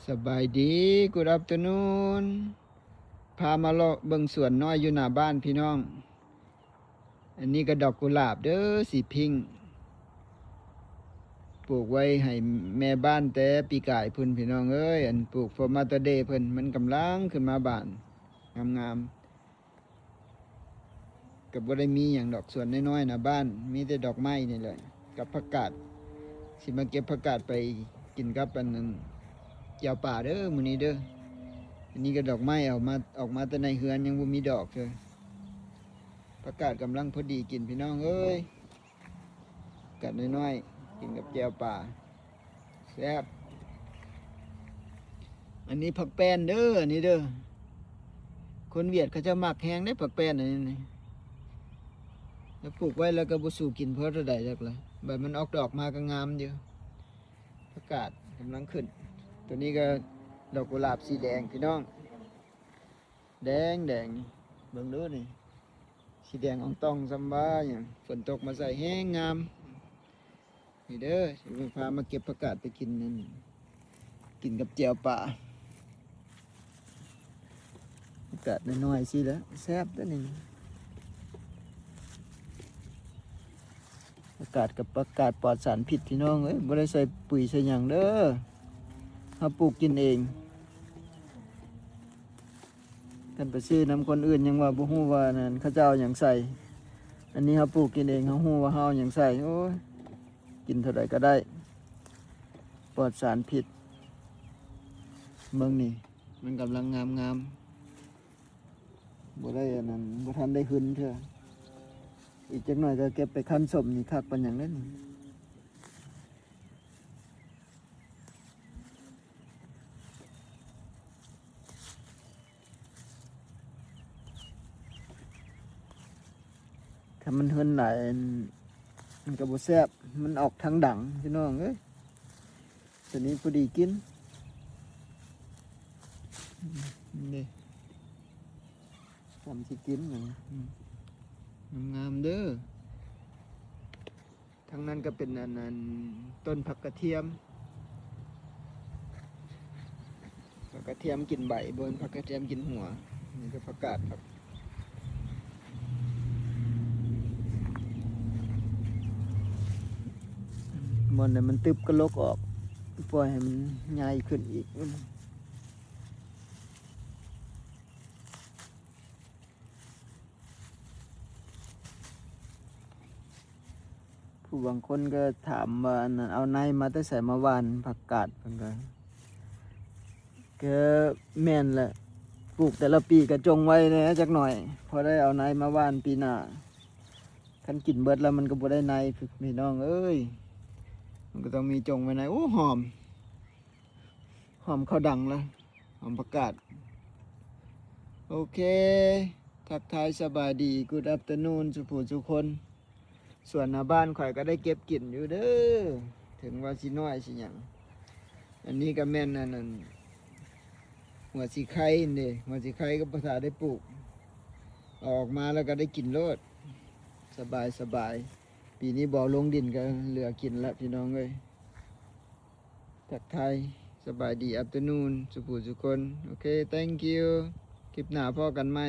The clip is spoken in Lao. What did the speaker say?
ສະບາຍດີ Good afternoon ພາມາເລາະເບິ່ງສວນນ້ອຍຢູ່ໜ້າບ້ານພີ່ນ້ອງ. ອັນນີ້ກໍດອກກຸຫຼາບເດີ ສີພິ້ງ ປູກໄວ້ໃຫ້ແມ່ບ້ານແຕ່ປີກາຍພຸ້ນພີ່ນ້ອງເອີຍ. ອັນປູກ for Mother's Day ເພິ່ນ ມັນກຳລັງຂຶ້ນມາບານງາມໆ. ກໍບໍ່ໄດ້ມີຫຍັງດອກ ສວນນ້ອຍໆໜ້າບ້ານ ມີແຕ່ດອກໄມ້ນີ້ແຫຼະ ກັບຜັກກາດ. ຊິມາເກັບຜັກກາດໄປກິນກັບອັນນັ້ນ ແຈ່ວປາເດີມື້ນີ້ເດີ. ອັນນີ້ກໍດອກໄມ້ເອົາມາ ອອກມາແຕ່ໃນເຮືອນ ຍັງບໍ່ມີດອກເທື່ອ. ຜັກກາດກຳລັງພໍດີກິນພີ່ນ້ອງເອີຍ. ກັດນ້ອຍໆ ກິນກັບແຈ່ວປາ ແຊບ. ອັນນີ້ຜັກແປ້ນເດີ ອັນນີ້ເດີ ຄົນຫວຽດເຂົາເຈົ້າມັກແຮງເດ້ ຜັກແປ້ນອັນນີ້ນີ້. ແລ້ວປູກໄວ້ແລ້ວກໍບໍ່ສູ້ກິນພໍເທົ່າໃດດອກລະ ບາດມັນອອກດອກມາກໍງາມຢູ່. ຜັກກາດກຳລັງຂຶ້ນ. ໂຕນີ້ກໍດອກກຸຫຼາບສີແດງພີ່ນ້ອງ ແດງໆ ເບິ່ງດູນີ້. ສີແດງອອງຕອງສ່ຳວ່າຫຍັງ ຝົນຕົກມາໃສ່ແຮງງາມ. ນີ້ເດີ ຊິພາມາເກັບຜັກກາດໄປກິນນັ້ນ ກິນກັບແຈ່ວປາ. ຜັກກາດນ້ອຍໆຊີ້ແຫຼະ ແຊບເດ້ນີ້. ຜັກກາດກັບຜັກກາດປອດສານພິດພີ່ນ້ອງເອີຍ ບໍ່ໄດ້ໃສ່ປຸຍໃສ່ຫຍັງເດີ ເຮົາປູກກິນເອງ. ຄັນໄປຊື້ນຳຄົນອື່ນຍັງວ່າບໍ່ຮູ້ວ່ານັ້ນ ເຂົາເຈົ້າເອົາຫຍັງໃສ່. ອັນນີ້ເຮົາປູກກິນເອງ ເຮົາຮູ້ວ່າເຮົາເອົາຫຍັງໃສ່. ໂອ້ຍ ກິນເທົ່າໃດກໍໄດ້ ປອດສານພິດ. ເບິ່ງນີ້ ມັນກຳລັງງາມໆ ບໍ່ໄດ້ອັນນັ້ນ ບໍ່ທັນໄດ້ຫຶນເທື່ອ. ອີກຈັກໜ້ອຍກໍເກັບໄປຄັ້ນສົ້ມນີ້ ຄັກປານຫຍັງເດ້ນີ້. ຖ້າມັນເຫີນຫຼາຍ ມັນກໍບໍ່ແຊບ ມັນອອກທາງດັງພີ່ນ້ອງເອີຍ. ຕົວນີ້ພໍດີກິນ ນີ້ ສ່ຳຊິກິນ ງາມໆເດີ. ທາງນັ້ນກໍເປັນອັນ ອັນ ຕົ້ນຜັກກະທຽມ ຜັກກະທຽມກິນໃບ ບໍ່ແມ່ນຜັກກະທຽມກິນຫົວ. ນີ້ກໍຜັກກາດ ຜັກ ບ່ອນໃດມັນຕຶບກໍລົກອອກ ປ່ອຍໃຫ້ມັນໃຫຍ່ຂຶ້ນອີກ. ຜູ້ບາງຄົນກໍຖາມວ່າ ອັນນັ້ນ ເອົາໃນມາແຕ່ໃສມາຫວ່ານຜັກກາດ ເພິ່ນກໍ ກໍແມ່ນແຫຼະ ປູກແຕ່ລະປີກໍຈົ່ງໄວ້ແດ່ຈັກໜ້ອຍ ພໍໄດ້ເອົາໃນມາຫວ່ານປີໜ້າ. ຄັນກິນເບິດແລ້ວມັນກໍບໍ່ໄດ້ໃນ ພີ່ນ້ອງເອີຍ ມັນກໍຕ້ອງມີຈົ່ງໄວ້ໃນ. ໂອ້ ຫອມ ຫອມເຂົ້າດັງລະ ຫອມຜັກກາດ. ໂອເຄ ທັກທາຍສະບາຍດີ Good afternoon ສູ່ຜູ້ສູ່ຄົນ. ສວນໜ້າບ້ານຂ້ອຍກໍໄດ້ເກັບກິນຢູ່ເດີ ເຖິງວ່າຊິນ້ອຍຊິຫຍັງ. ອັນນີ້ກໍແມ່ນອັນນັ້ນ ຫົວສີໄຄນີ້ເດ້ ຫົວສີໄຄກໍບໍ່ຖ້າໄດ້ປູກ ເອົາອອກມາແລ້ວກໍໄດ້ກິນໂລດ ສະບາຍສະບາຍ. ປີນີ້ບໍ່ລົງດິນກໍເຫຼືອກິນລະ ພີ່ນ້ອງເອີຍ. ທັກທາຍສະບາຍດີ afternoon ສູ່ຜູ້ສູ່ຄົນ. ໂອເຄ thank you ຄລິບໜ້າພໍ້ກັນໃໝ່.